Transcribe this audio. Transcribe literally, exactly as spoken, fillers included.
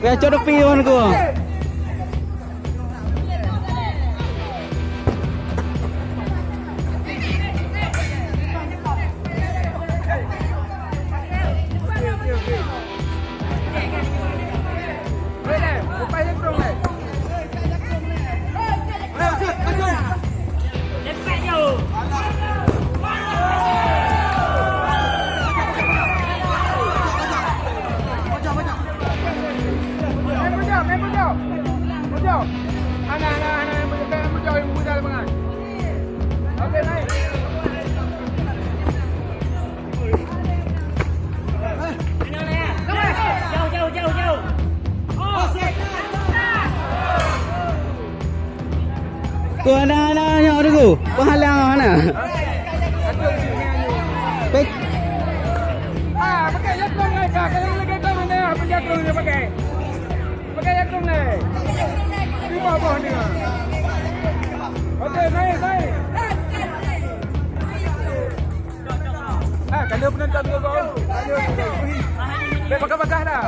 Kacau tepi, Wan, ku. Tu anak-anak nyoe tu, penghalang anak. Pek. Ah, pakai jakrong, eh, Kak. Kalau lagi jakrong, eh, apa jakrong dia pakai? Pakai jakrong, eh. Lima buah ni. Okey, naik, naik. Ah, kalau penonton tu, kau. Baik, pakai-pakai dah.